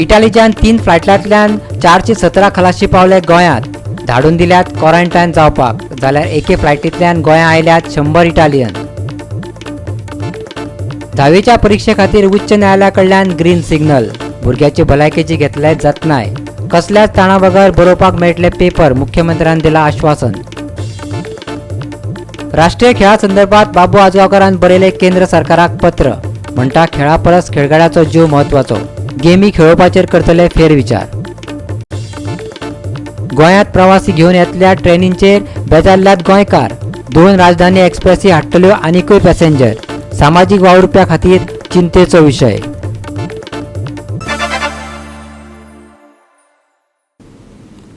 इटालीच्यान 3 फ्लायटांतल्यान 417 खलाशी पावले गोंयांत, धाडून दिल्यात क्वॉरंटायन जावपाक. जाल्यार एके फ्लायटींतल्यान गोंयां आयल्यात 100 इटालियन. धावेच्या परिक्षे खातीर उच्च न्यायालया कडल्यान ग्रीन सिग्नल. भुरग्याची भलायकेची घेतले जतनाय. कसल्याच ताणा बगर बरोवपाक मेळटले पेपर, मुख्यमंत्र्यान दिला आश्वासन. राष्ट्रीय खेळा संदर्भात बाबू आजगांवकारान बरयले केंद्र सरकाराक पत्र. म्हणटा खेळा परस खेळगड्याचो जीव म्हत्वाचो. गेमी खेळोवपाचेर करतले फेरविचार. गोंयांत प्रवासी घेवन येतल्या ट्रेनींचेर बेजारल्यात गोंयकार. 2 राजधानी एक्सप्रेसी हाडटल्यो आनिकूय पॅसेंजर. सामाजीक वावुरप्या खातीर चिंतेचो विशय.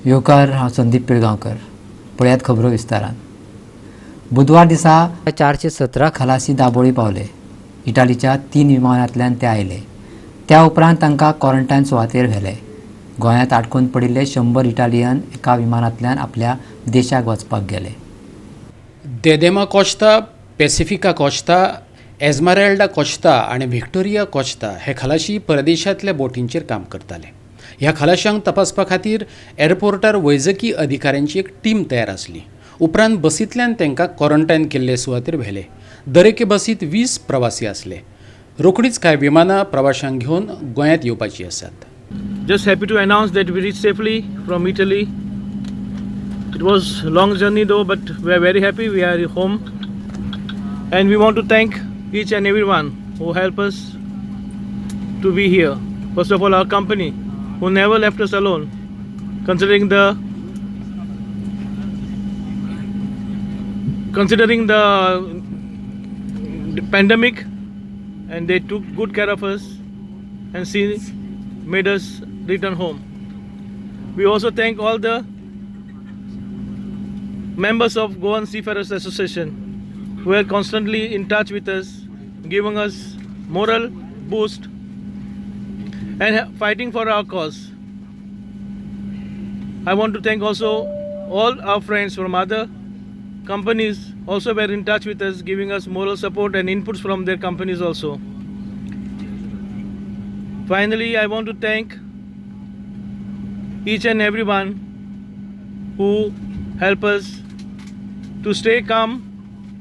येवकार, हांव संदीप पिळगांवकर. पळयात खबरो विस्तारान. बुधवार दिसा 417 खलासी दाबोळी पावले. इटालीच्या 3 विमानांतल्यान ते आयले. त्या उपरांत तांकां क्वॉरंटायन सुवातेर व्हेले. गोंयांत आडकून पडिल्ले 100 इटालियन एका विमानांतल्यान आपल्या देशाक वचपाक गेले. Diadema Costa, Pacifica Costa, Esmeralda Costa आनी व्हिक्टोरिया कोस्ता हे खलाशी परदेशांतल्या बोटींचेर काम करताले. ह्या खलाशांक तपासपा खातीर एअरपोर्टार वैजकी अधिकाऱ्यांची एक टीम तयार आसली. उपरांत बसींतल्यान तांकां क्वॉरंटायन केल्ले सुवातेर व्हेले. दरेके बसींत 20 प्रवासी आसले. रोखडीच कांय विमानां प्रवाशांक घेवन गोंयांत येवपाची आसात. Just happy to announce that we reached safely from Italy. It was a long journey though, but we are very happy we are home. And we want to thank each and everyone who helped us to be here. First of all, our company, who never left us alone, considering the pandemic, and they took good care of us and made us return home. We also thank all the members of Goan Seafarers Association who are constantly in touch with us, giving us moral boost and fighting for our cause. I want to thank also all our friends from other companies also were in touch with us, giving us moral support and inputs from their companies also. Finally, I want to thank each and everyone who help us to stay calm,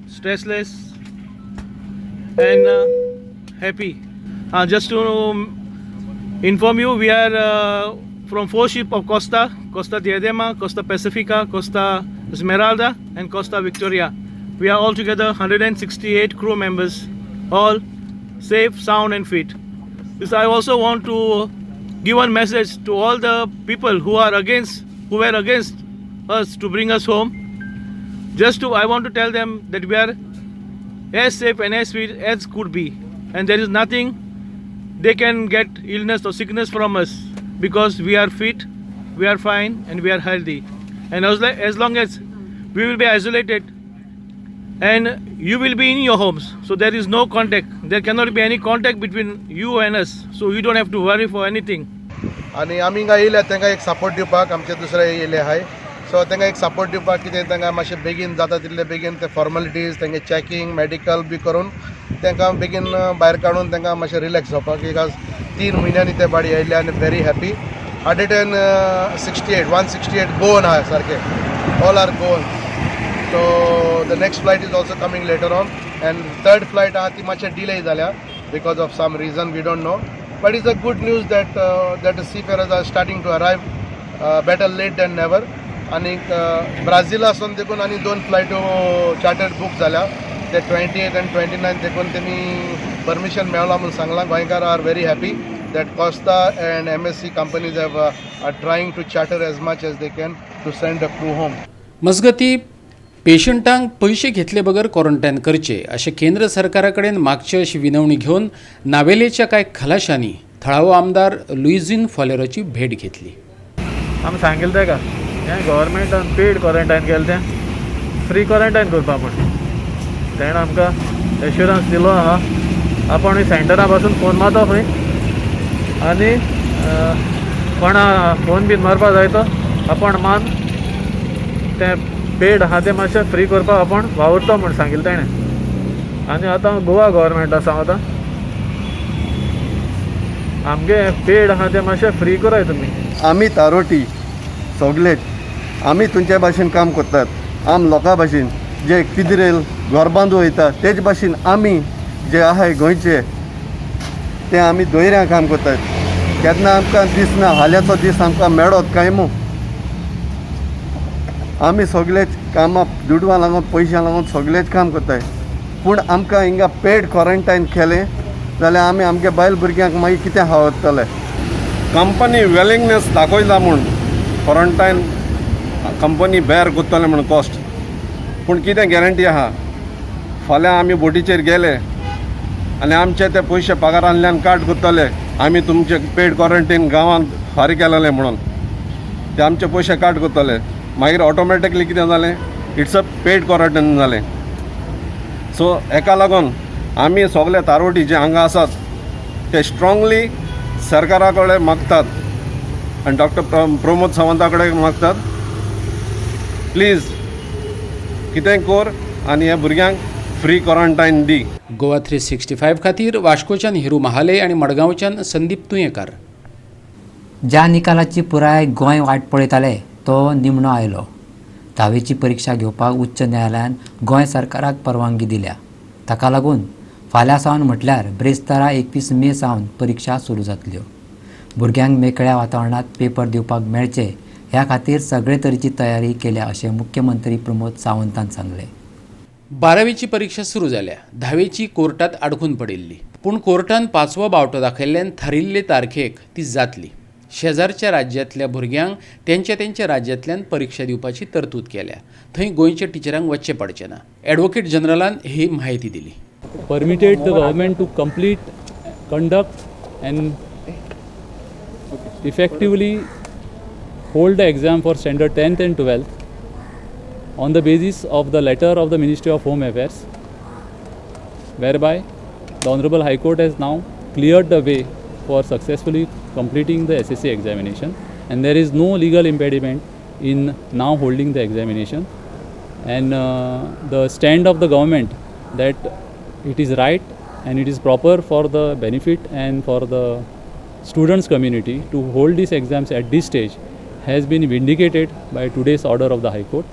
stressless and happy. Just to inform you, we are from 4 ships of Costa, Costa Diadema, Costa Pacifica, Costa Esmeralda and Costa Victoria. We are all together 168 crew members, all safe, sound and fit. This I also want to give one message to all the people who were against us to bring us home. I want to tell them that we are as safe and as fit as could be, and there is nothing they can get illness or sickness from us, because we are fit, we are fine and we are healthy. And as long as we will be isolated and you will be in your homes, so there is no contact, there cannot be any contact between you and us, so you don't have to worry for anything. आनी आमी हिंगा येयल्या तांकां एक support दिवपाक, आमचे दुसरे येयले आहाय, सो तांकां एक सपोर्ट दिवपाक कितें तांकां मातशें बेगीन जाता तितले बेगीन ते फॉर्मेलिटीज तेंगे चॅकिंग मेडिकल बी करून तांकां बेगीन भायर काडून तांकां मातशें रिलॅक्स जावपाक. Because 3 म्हयन्यांनी ते बाडी आयले आनी व्हेरी हॅपी. 168 गोवन आहा सारके, all are Goan. So the next flight is also coming later on, and third flight आहा ती मातशें डिले जाल्या because of some reason we don't know. But it's a good news that that the seafarers are starting to arrive, better late than never. आनीक ब्राझिलासून देखून आनी 2 फ्लायटो chartered book जाल्या, ते 28 आनी 29 देखून तेमी परमिशन मेळ्ळां म्हूण सांगलां. गोंयकार are very happy that Costa and MSC companies have are trying to charter as much as they can to send the crew home. मजगती पेशंटांक पयशे घेतले बगर क्वॉरंटायन करचे अशें केंद्र सरकारा कडेन मागचे अशी विनवणी घेवन नावेलेच्या कांय खलाशांनी थळावो आमदार लुईझीन फालेरोची भेट घेतली. आमी सांगिल्लें ताका हें गव्हर्मेंटान पेड क्वॉरंटायन केलें तें फ्री क्वॉरंटायन करपा म्हूण. तेणें आमकां एश्युरन्स दिलो आहा. आपूण सेंटरा पासून फोन मारता खंय आनी कोणा फोन बीन मारपा जाय तो आपूण मान तें पेड आहा तें मातशें फ्री करपाक आपूण वावुरतो म्हूण सांगिल्लें तेणें. आनी आतां गोवा गव्हर्मेंट आसा आतां आमगे पेड आहा तें मातशें फ्री कराय तुमी. आमी तारोटी सगळेच आमी तुमच्या भाशेन काम करतात. आम लोकां भाशेन जे किद्रेल घर बांदू वयता तेच भाशेन आमी जे आहाय गोंयचे ते आमी दोयऱ्यां काम करतात. केन्ना आमकां दिसना हाल्याचो दीस आमकां मेळत काय मू. आमी सगळेच कामां दुडवां लागून पयशां लागून सगळेच काम करताय. पूण आमकां हिंगा पेड क्वॉरंटायन केलें जाल्यार आमी आमगे बायल भुरग्यांक मागीर कितें खावतले. कंपनी वेलिंगनेस दाखयला म्हूण क्वॉरंटायन कंपनी बेर करतले म्हूण कॉस्ट, पूण कितें गॅरंटी आहा? फाल्यां आमी बोटीचेर गेले आनी आमचे ते पयशे पगारांतल्यान काट करतले, आमी तुमचे पेड क्वॉरंटीन गांवांत फारीक केलेले म्हणून ते आमचे पयशे काट करतले. मागीर ऑटोमॅटिकली कितें जालें, it's a paid quarantine जालें. सो हेका लागून आमी सगळे तारवटी जे हांगा आसात ते स्ट्रांगली सरकारा कडेन मागतात आनी डॉक्टर प्रमोद सावंता कडेन मागतात, प्लीज कितेंय कर आनी ह्या भुरग्यांक फ्री क्वॉरंटायन दी. गोवा 365 खातीर वास्कोच्यान हिरू महाले आनी मडगांवच्यान संदीप तुयेंकार. ज्या निकालाची पुराय गोंय वाट पळयताले तो निमणो आयलो. धावेची परिक्षा घेवपाक उच्च न्यायालयान गोंय सरकाराक परवानगी दिल्या. ताका लागून फाल्यां सावन म्हटल्यार ब्रेस्तारा 21 मे सावन परिक्षा सुरू जातल्यो. भुरग्यांक मेकळ्या वातावरणांत पेपर दिवपाक मेळचे ह्या खातीर सगळे तरेची तयारी केल्या अशें मुख्यमंत्री प्रमोद सावंतान सांगलें. 12वीची परिक्षा सुरू जाल्या. 10वीची कोर्टात आडखून पडिल्ली, पूण कोर्टान 5वो बावटो दाखयल्ल्यान थारिल्ले तारखेक ती जातली. शेजारच्या राज्यांतल्या भुरग्यांक तेंच्या तेंच्या राज्यांतल्यान परिक्षा दिवपाची तरतूद केल्या. थंय गोंयच्या टिचरांक वचचें पडचें ना. एडवोकेट जनरलान ही म्हायती दिली. Permitted the government to complete, conduct and effectively hold the exam for standard 10th and 12th on the basis of the letter of the Ministry of Home Affairs, whereby the Honorable High Court has now cleared the way for successfully completing the SSC examination, and there is no legal impediment in now holding the examination. And the stand of the government that it is right and it is proper for the benefit and for the students community to hold these exams at this stage has been vindicated by today's order of the High Court,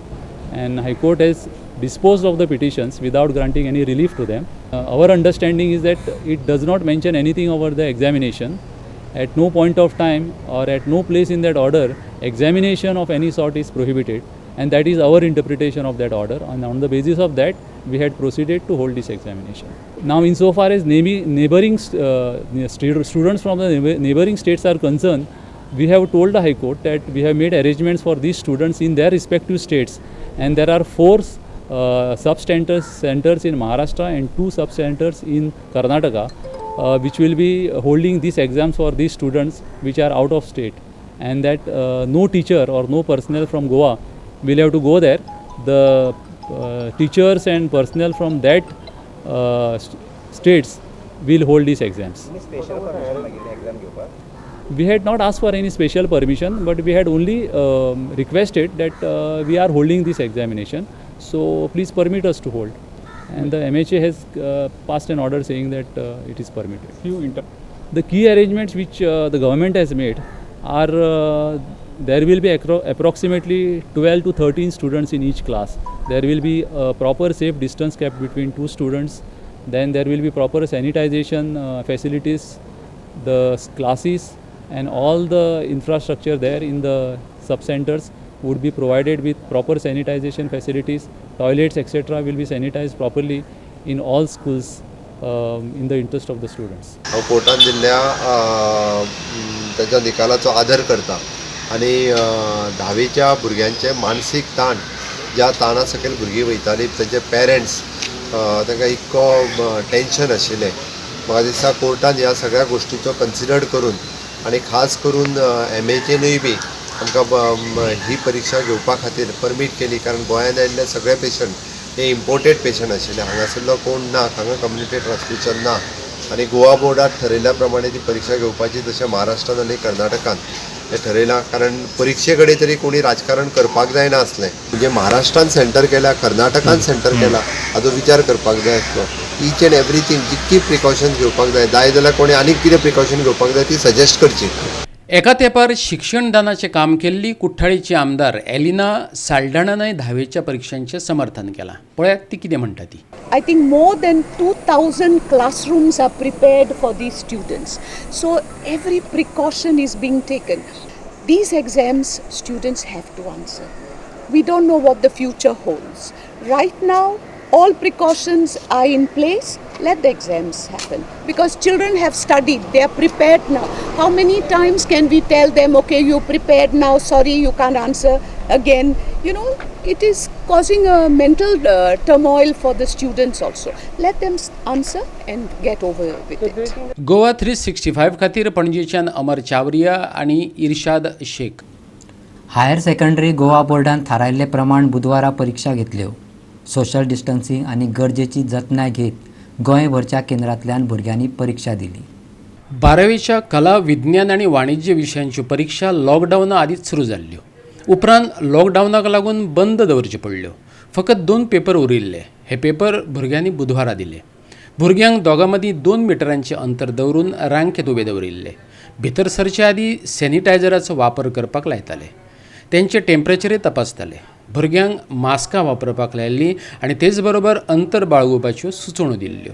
and High Court has disposed of the petitions without granting any relief to them. Our understanding is that it does not mention anything over the examination. At no point of time or at no place in that order examination of any sort is prohibited, and that is our interpretation of that order, and on the basis of that we had proceeded to hold this examination. Now, insofar as neighboring students from the neighboring states are concerned, we have told the High Court that we have made arrangements for these students in their respective states, and there are 4 sub-centers in Maharashtra and 2 sub-centers in Karnataka, which will be holding these exams for these students which are out of state, and that no teacher or no personnel from Goa will have to go there. The teachers and personnel from that states will hold these exams. We had not asked for any special permission, but we had only requested that we are holding this examination, so please permit us to hold. And the MHA has passed an order saying that it is permitted. The key arrangements which the government has made are there will be approximately 12 to 13 students in each class. There will be a proper safe distance kept between 2 students. Then there will be proper sanitization facilities, the classes and all the infrastructure there in the sub-centers would be provided with proper sanitization facilities. Toilets etc. will be sanitized properly in all schools in the interest of the students. हांव कोर्टान दिल्ल्या ताच्या निकालाचो आदर करता आनी धावेच्या भुरग्यांचे मानसीक ताण, ज्या ताणा सकयल भुरगीं वयतालीं तांचे पेरंट्स तांकां इतको टेंशन आशिल्लें. म्हाका दिसता कोर्टान ह्या सगळ्या गोश्टीचो कन्सिडर करून आनी खास करून एमएचएनूय बी आमकां ही परिक्षा घेवपा खातीर परमीट केली, कारण गोंयांत आयिल्ले सगळे पेशंट हे इम्पोर्टेड पेशंट आशिल्ले, हांगासरलो कोण ना, हांगा कम्युनिटी ट्रान्समिशन ना आनी गोवा बोर्डान ठरयल्ल्या प्रमाणे ती परिक्षा घेवपाची, तशें महाराष्ट्रान आनी कर्नाटकान. हें ठरयलां, कारण परिक्षे कडेन तरी कोणी राजकारण करपाक जायना आसलें. म्हणजे महाराष्ट्रान सेंटर केल्या, कर्नाटकान सेंटर केला, हाजो विचार करपाक जाय आसलो. ईच एंड एवरीथींग जितकी प्रिकॉशन घेवपाक जाय, जाय जाल्यार कोणी आनीक कितें प्रिकॉशन घेवपाक जाय ती सजेस्ट करची. एका तेंपार शिक्षणदानाचें काम केल्ली कुठ्ठाळीची आमदार एलिना साल्डाणानय धावेच्या परीक्षांचें समर्थन केलां. पळयात ती कितें म्हणटा ती. I think more than 2,000 classrooms are prepared for these students. So every precaution is being taken. These exams students have to answer. We don't know what the future holds. Right now, all precautions are in place. Let the exams happen. Because children have studied, they are prepared now. How many times can we tell them, okay, you're prepared now, sorry, you can't answer again. You know, it is causing a mental turmoil for the students also. Let them answer and get over with it. Goa 365 खातीर पणजेच्यान अमर चावरिया आनी इर्शाद Shaikh. Higher secondary Goa बोर्डान थारायल्ले प्रमाण बुधवारा परिक्षा घेतल्यो. Social distancing आनी गरजेची जतनाय घेत गोंयभरच्या केंद्रांतल्यान भुरग्यांनी परिक्षा दिली. बारावेच्या कला, विज्ञान आनी वाणिज्य विशयांच्यो परिक्षा लॉकडावना आदींच सुरू जाल्ल्यो. उपरांत लॉकडावनाक लागून बंद दवरच्यो पडल्यो. फकत 2 पेपर उरिल्ले. हे पेपर भुरग्यांनी बुधवारा दिले. भुरग्यांक दोगां मदीं 2 मिटरांचें अंतर दवरून रांकेत उबे दवरिल्ले. भितर सरचे आदीं सॅनिटायझराचो वापर करपाक लायताले. तेंचें टेम्परेचरय तपासताले. भुरग्यांक मास्कां वापरपाक लायिल्लीं आनी तेच बरोबर अंतर बाळगुपाच्यो सुचोवण्यो दिल्ल्यो.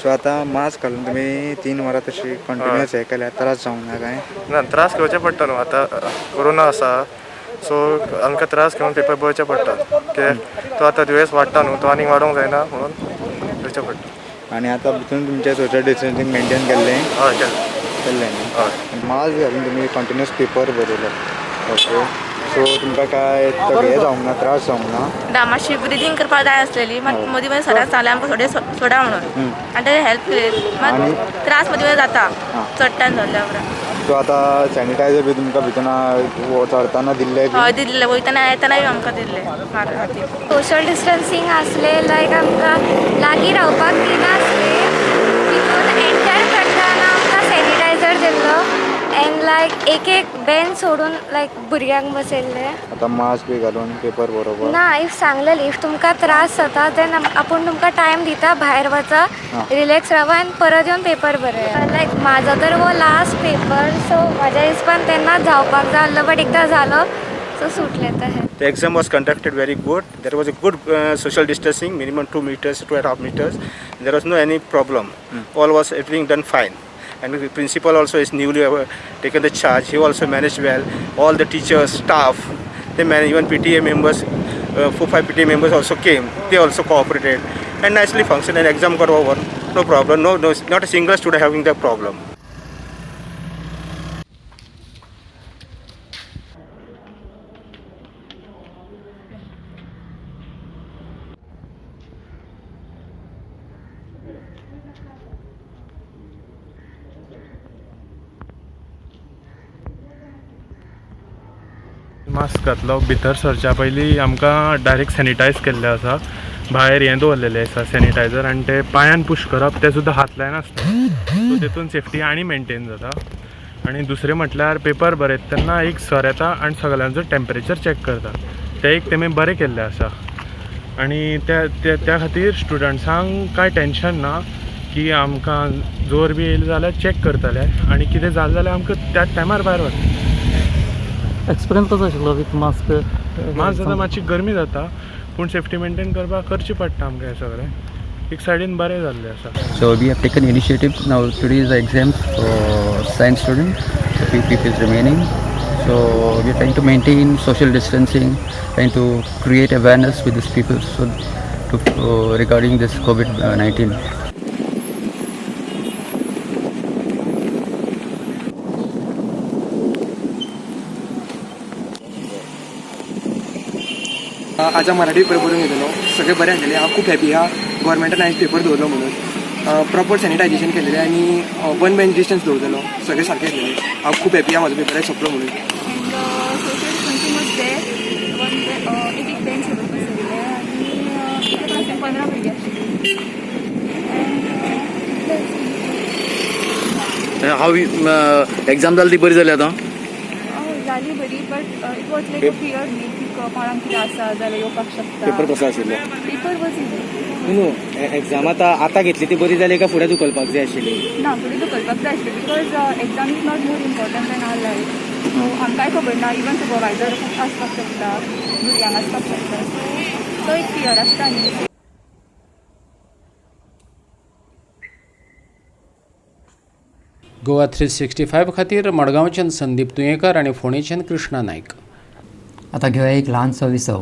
सो आतां मास्क घालून तुमी 3 वरां तशी कंटिन्युअस हें केल्यार त्रास जावंक ना काय? ना, त्रास घेवचे पडटा न्हू. आतां कोरोना आसा, सो आमकां त्रास घेवन पेपर बरोवचे पडटा. कित्याक तो आतां दुयेंस वाडटा न्हू, तो आनीक वाडोवंक जायना म्हणून करचें पडटा. आनी आतां भितून तुमचें सोशल डिस्टन्सींग मेंटेन केल्लें? हय, केल्लें. केल्लें न्हू? हय. मास्क घालून तुमी कंटिन्युअस पेपर बरयलो, ओके. सो तुमकां काय हें जावंक ना, त्रास जावंक ना? ना, मातशी ब्रिदींग करपाक जाय आसलेली. मात मदीं मदीं सरान सांगलें आमकां थोडे सोडा म्हणून, आनी तेणें हेल्प केली. मात त्रास मदीं मदीं जाता चडटान चडल्या उपरांत. सो आतां सॅनिटायझर बी तुमकां भितर चडताना दिल्ले? हय, दिल्ले. वयतना येतना बी आमकां दिल्ले. सोशल डिस्टन्सींग आसलें, लायक आमकां लागीं रावपाक दिनासलें. भितून एंटर करतना आमकां सॅनिटायझर दिल्लो एंड लायक एक एक बेंच सोडून लायक भुरग्यांक बसयल्ले. आतां मास्क बी घालून पेपर बरोबर ना. If सांगलें if तुमकां त्रास जाता देन आपूण तुमकां टायम दिता, भायर वचा, रिलॅक्स रावा आनी परत येवन पेपर बरया. लायक म्हाजो तर हो लास्ट पेपर, सो म्हाज्या हिसपान तेन्नाच जावपाक जाय आसलो, बट एकदां जालो सो सुटलें तें. The exam was conducted very good. There was a good social distancing, minimum 2 meters, 2.5 meters. There was no any problem. All was everything done fine. And the principal also is newly taken the charge. He also managed well. All the teachers, staff, they managed, even PTA members, 4-5 PTA members also came. They also cooperated and nicely functioned. And exam got over, no problem. No, not a single student having the problem. Mask घातलो, भितर सरच्या पयलीं आमकां direct sanitise केल्लें आसा. भायर हें दवरलेलें आसा सॅनिटायझर, आनी ते पांयान पुश करप, तें सुद्दां हात लायनासता. सो तेतून सेफ्टी आनी मेंटेन जाता. आनी दुसरें म्हटल्यार पेपर बरयता तेन्ना एक सर येता आनी सगळ्यांचो टेम्परेचर चॅक करता. तें एक तेमी बरें केल्लें आसा. आनी त्या खातीर स्टुडंट्सांक कांय टेंशन ना की आमकां जोर बी येयलो जाल्यार चॅक करतले आनी कितें जालें जाल्यार आमकां त्याच टायमार भायर वता. एक्सपिरियन्स कसो आशिल्लो विथ मास्क? मास्क जाता मातशी गरमी जाता, पूण सेफ्टी मेंटेन करपाक करची पडटा आमकां हें सगळें. एक सायडीन बरें जाल्लें आसा. So we have taken initiative now. Today is the exam for science student, few people remaining. So we are trying to maintain social distancing, trying to create awareness with these people so to regarding this COVID-19. आज हांव Marathi paper बरोवन घेतलो, सगळें बरें आसलेलें. हांव खूब happy आहा गव्हर्मेंटान आयज पेपर दवरलो म्हणून. प्रॉपर सॅनिटायझेशन केलेलें आनी वन बेंच डिस्टन्स दवरलेलो, सगळें सारकें आसलेलें. हांव खूब हॅपी आहा म्हजो पेपर सोंपलो म्हणून. Social distancing was there, one एक एक बेंच सोडून बसयल्ले आनी एका क्लासीन 15 भुरगीं आशिल्लीं. हांव एग्जाम जाली ती बरी जाली आतां? जाली बरी, but it was like a fear न्ही की कोणाक कितें आसा जाल्यार येवपाक शकता. पेपर कसो आशिल्लो? Paper was easy. न्हू, एग्जाम आतां आतां घेतली ती बरी जाली काय फुडें धुकलपाक जाय आशिल्ली? ना, फुडें धुकलपाक जाय आशिल्ली because exam is not more important than our life. So आमकांय खबर ना, इवन सुपरवायजर आसपाक शकता, भुरग्यांक आसपाक शकता, सो तो एक फियर आसता न्ही. गोवा 365 खातीर मडगांवच्यान संदीप तुयेंकार आनी फोंडेच्यान कृष्णा नायक. आतां घेवया एक ल्हानसो विसव.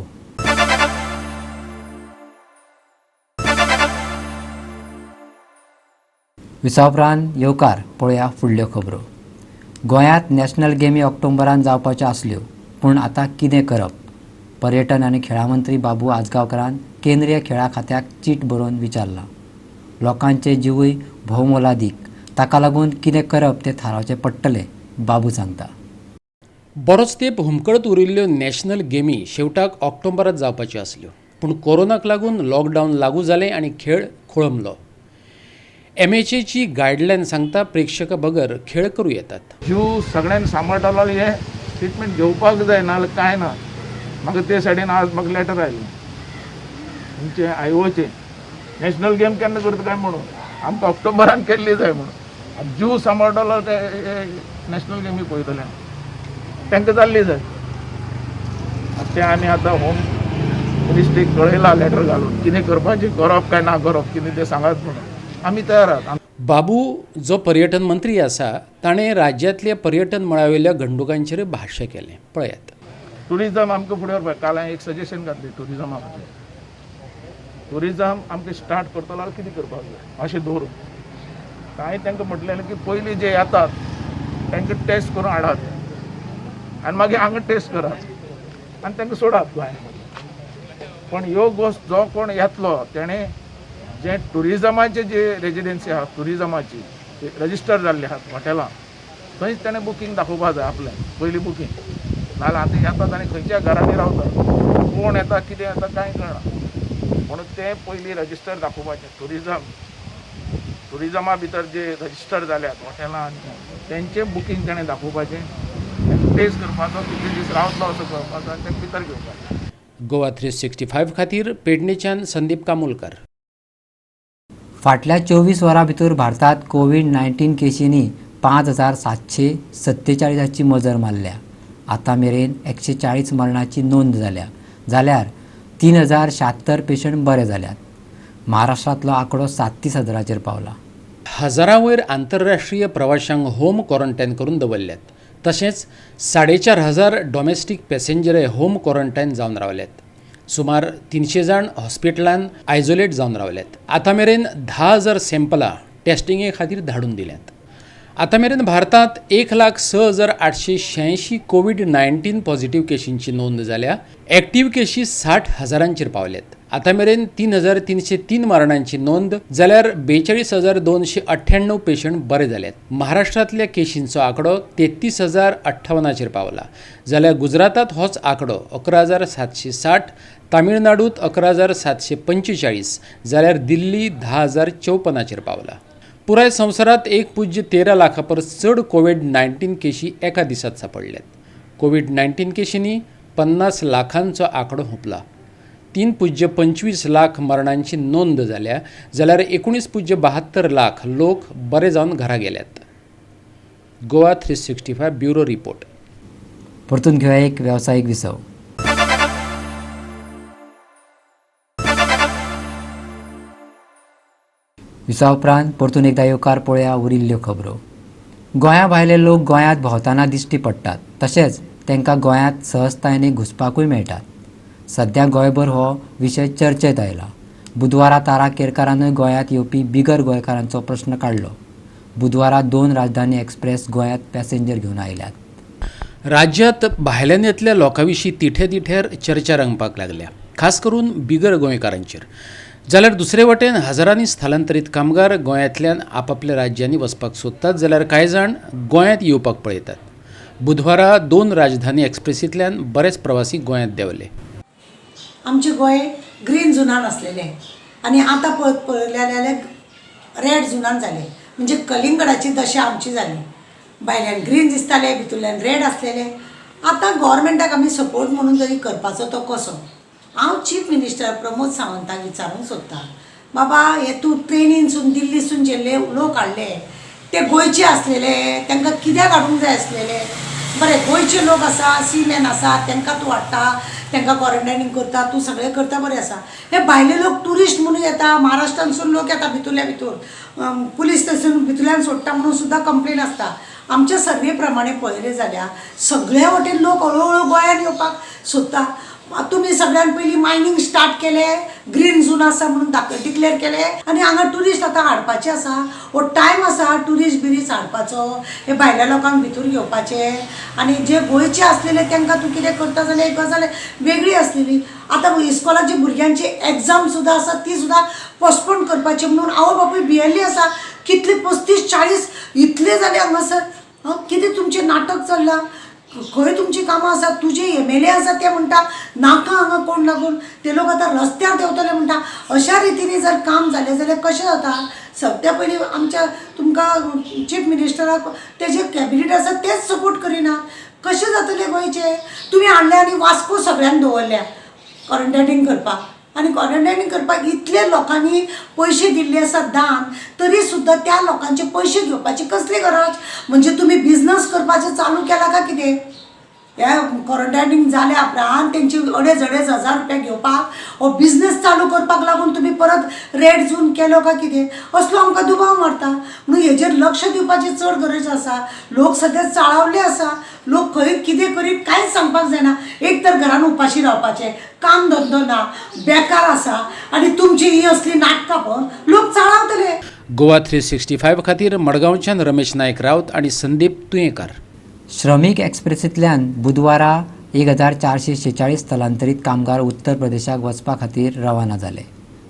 विसवा उपरांत येवकार पळोवया फुडल्यो खबरो. गोंयांत नॅशनल गेमी ऑक्टोबरान जावपाच्यो आसल्यो, पूण आतां कितें करप? पर्यटन आनी खेळां मंत्री बाबू आजगांवकारान केंद्रीय खेळां खात्याक चीट बरोवन विचारलां. लोकांचे जिवूय भोवमोलादीक, ताका लागून कितें करप तें थारावचें पडटलें, बाबू सांगता. बरोच तेंप हुमकळत उरिल्ल्यो नॅशनल गेमी शेवटाक ऑक्टोबरांत जावपाच्यो आसल्यो, पूण कोरोनाक लागून लॉकडावन लागू जालें आनी खेळ खोळंबलो. एमएचएची गायडलायन सांगता प्रेक्षका बगर खेळ करूं येतात. जीव सगळ्यांनी सांबाळटलो हे ट्रिटमेंट घेवपाक जाय, नाजाल्यार कांय ना. म्हाका ते सायडीन आज म्हाका लेटर आयलें तुमचे आयओचे, नॅशनल गेम केन्ना करता काय म्हणून, आमकां ऑक्टोबरान केल्ली जाय म्हणून. जीव सांबाळटलो ते नॅशनल गेमी पळयतले, तांकां जाल्ली जाय. तें आमी आतां होम मिनिस्ट्रीक कळयलां लेटर घालून, कितें करपाचें, करप काय ना करप कितें तें सांगात म्हणून, आमी तयार आहात. बाबू जो पर्यटन मंत्री आसा ताणें राज्यांतल्या पर्यटन मळावेल्या घडणुकांचेर भाश्य केलें, पळयात. टुरिजम आमकां फुडें व्हरपाक काल हांवें एक सजेशन घातलें टुरिजमा खातीर. टुरिजम आमकां स्टार्ट करतलो जाल्यार कितें करपाक जाय अशें दवरून हांवें तांकां म्हटलेलें की पयलीं जे येतात तांकां टेस्ट करून हाडात आनी मागीर हांगा टेस्ट करात आनी तांकां सोडात गोंयांत. पण ह्यो गोश्ट जो कोण येतलो तेणें जे टुरिजमाचे जे रेजिडेन्सी आहा, टुरिजमाची रजिस्टर जाल्ली आहात हॉटेलां, थंयच तेणें बुकींग दाखोवपा जाय आपलें पयलीं बुकींग. नाजाल्यार आतां येतात आनी खंयच्या घरांनी रावतात, कोण येता कितें येता कांय कळना. म्हणून तें पयलीं रजिस्टर दाखोवपाचें. टुरिजमा भितर जे रजिस्टर जाल्यात हॉटेलां तेंचें बुकींग तेणें दाखोवपाचें, टेस्ट करपाचो, कितले दीस रावतलो असो कळपाचो आनी तें भितर घेवपाचें. गोवा 365 खातीर पेडणेच्यान संदीप कामुलकर. फाटल्या 24 वरां भितर भारतांत कोवीड-19 केशींनी 5747 मजर मारल्या. आतां मेरेन 140 मरणाची नोंद जाल्या, जाल्यार 3076 पेशंट बरे जाल्यात. महाराष्ट्रांतलो आंकडो 37,000चेर पावला. हजारां वयर आंतरराष्ट्रीय प्रवाशांक होम क्वॉरंटायन करून दवरल्यात, तशेंच 4,500 डॉमेस्टीक पॅसेंजरय होम क्वॉरंटायन जावन रावल्यात. सुमार 300 जाण हॉस्पिटलान आयसोलेट जावन रावल्यात. आतां मेरेन 10,000 सॅम्पलां टेस्टिंगे खातीर धाडून दिल्यात. आतां मेरेन भारतांत 1,06,886 कोवीड-19 पॉझिटिव्ह केशींची नोंद जाल्या. एक्टिव्ह केशी 60,000चेर पावल्यात. आतां मेरेन 3,303 मरणांची नोंद जाल्यार 42,298 पेशंट बरे जाल्यात. महाराष्ट्रांतल्या केशींचो आंकडो 33,058चेर पावला, जाल्यार गुजरातांत होच आंकडो 11,760, तामिळनाडूंत 11,745 जाल्यार दिल्ली 10,054चेर पावला. पुराय संवसारांत 1.13 लाखां परस चड कोवीड-19 केशी एका दिसांत सांपडल्यात. कोवीड-19 केशींनी 50 लाखांचो आंकडो हुंपला. 3.25 लाख मरणांची नोंद जाल्या, जाल्यार 19.72 लाख लोक बरे जावन घरा गेल्यात. Goa 365 bureau report. परतून घेवया एक वेवसायीक विसव. विसवा उपरांत परतून एकदा येवकार पळोवया उरिल्ल्यो खबरो. गोंया भायले लोक गोंयांत भोंवतना दिश्टी पडटात, तशेंच तांकां गोंयांत सहजतायेन घुसपाकूय मेळटात. सध्या गोंयभर हो विशय चर्चेत आयला. बुधवारा तारा केरकारानूय गोंयांत येवपी बिगर गोंयकारांचो प्रश्न काडलो. बुधवारा 2 राजधानी एक्सप्रेस गोंयांत पॅसेंजर घेवन आयल्यात. राज्यांत भायल्यान येतल्या लोकां विशीं तिठे तिठेर चर्चा रंगपाक लागल्या. खास करून बिगर गोंयकारांचेर. जाल्यार दुसरे वटेन हजारांनी स्थलांतरीत कामगार गोंयांतल्यान आपापल्या राज्यांनी वचपाक सोदतात, जाल्यार कांय जाण गोंयांत येवपाक पळयतात. बुधवारा 2 राजधानी एक्सप्रेसींतल्यान बरेच प्रवासी गोंयांत देंवले. आमचे गोंय ग्रीन झोनान आसलेले आनी आतां पळयलें जाल्यार रेड झोनान जाले, म्हणजे कलिंगडाची दशा आमची जाली. भायल्यान ग्रीन दिसताले, भितूरल्यान रेड आसलेले. आतां गव्हर्मेंटाक आमी सपोर्ट म्हणून तरी करपाचो तो कसो? हांव चीफ मिनिस्टर प्रमोद सावंताक विचारूंक सोदतां, बाबा हे तूं ट्रेनीनसून दिल्लीसून जे लोक हाडले ते गोंयचे आसलेले, तांकां कित्याक हाडूंक जाय आसलेले? बरें, गोंयचे लोक आसा, सीमॅन आसा, तांकां तूं हाडटा, तांकां क्वॉरंटायनींग करता, तूं सगळें करता, बरें आसा. हे भायले लोक ट्युरिस्ट म्हणून येता, महाराष्ट्रांतसून लोक येता, भितूरल्या भितूर पुलीस स्टेशन भितूरल्यान सोडटा म्हणून सुद्दां कंप्लेन आसता. आमच्या सर्वे प्रमाणे पळयलें जाल्यार सगळ्या वटेन लोक हळू हळू गोंयांत येवपाक सोदता. तुमी सगळ्यान पयलीं मायनींग स्टार्ट केलें, ग्रीन झोन आसा म्हणून डिक्लेअर केलें आनी हांगा ट्युरिस्ट आतां हाडपाचे आसा. हो टायम आसा ट्युरिस्ट बिरिस्ट हाडपाचो, हे भायल्या लोकांक भितूर घेवपाचे आनी जे गोंयचे आसलेले तांकां तूं कितें करता जाल्यार एक गजाल वेगळी आसलेली. आतां इस्कॉलाची भुरग्यांची एग्जाम सुद्दां आसा ती सुद्दां पोस्टपोन करपाची म्हणून आवय बापूय भियेल्ली आसा. कितले 35-40 इतले जाले हांगासर. कितें तुमचें नाटक चल्लां? खंय तुमची कामां आसा? तुजे एम एल ए आसा ते म्हणटा नाका हांगा कोण लागून, ते लोक आतां रस्त्यार देंवतले म्हणटा. अशा रितीन जर काम जालें जाल्यार कशें जाता? सगळ्या पयलीं आमच्या तुमकां चीफ मिनिस्टराक तेजे कॅबिनेट आसा तेच सपोर्ट करिना, कशें जातलें गोंयचें? तुमी हाडले आनी वास्को सगळ्यांक दवरल्या क्वॉरंटायनींग करपाक, आनी क्वॉरंटायनींग करपाक इतले लोकांनी पयशे दिल्ले आसा दान, तरी सुद्दां त्या लोकांचे पयशे घेवपाची कसली गरज? म्हणजे तुमी बिजनस करपाचें चालू केला काय कितें? ह्या क्वॉरंटायनींग जाल्या उपरांत तेंचे 2,500-2,500 हजार रुपया घेवपाक हो बिजनस चालू करपाक लागून तुमी परत रेड झोन केलो काय कितें, असलो आमकां दुबाव मारता. म्हणून हेजेर लक्ष दिवपाची चड गरज आसा. लोक सद्या चाळवल्ले आसा, लोक खंय कितें करीत कांयच सांगपाक जायना. एक तर घरान उपाशी रावपाचें, काम धंदो ना, बेकार आसा आनी तुमची ही असली नाटकां पळोवन लोक चाळवतले. गोवा 365 खातीर मडगांवच्यान रमेश नायक रावत आनी संदीप तुयेंकार. श्रमीक एक्सप्रेसींतल्यान बुधवारा 1446 स्थलांतरीत कामगार उत्तर प्रदेशाक वचपा खातीर रवाना जाले.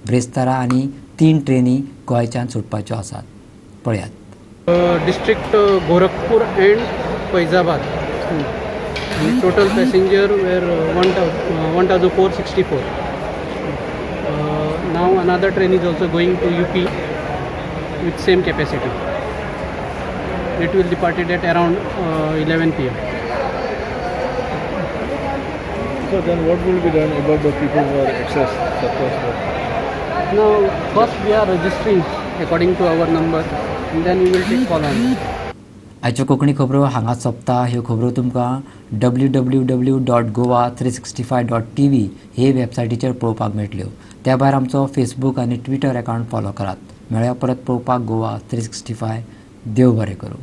ब्रेस्तारा आनी 3 ट्रेनी गोंयच्यान सुटपाच्यो आसात. पळयात. District Gorakhpur and Faizabad. Total passenger were 1464. Now another train is also going to UP with same capacity. It will departed at around 11 p.m. So then what will be done about the people who are excess surplus? Now first we are registering according to our number and then we will take call on it. आयच्यो कोंकणी खबरो हांगा सोंपता. ह्यो खबरो तुमकां www.goa365.tv हे वेबसायटीचेर पळोवपाक मेळटल्यो. त्या भायर आमचो फेसबूक आनी ट्विटर अकावंट फॉलो करात. मेळया परत पळोवपाक गोवा 365. देव बरें करूं.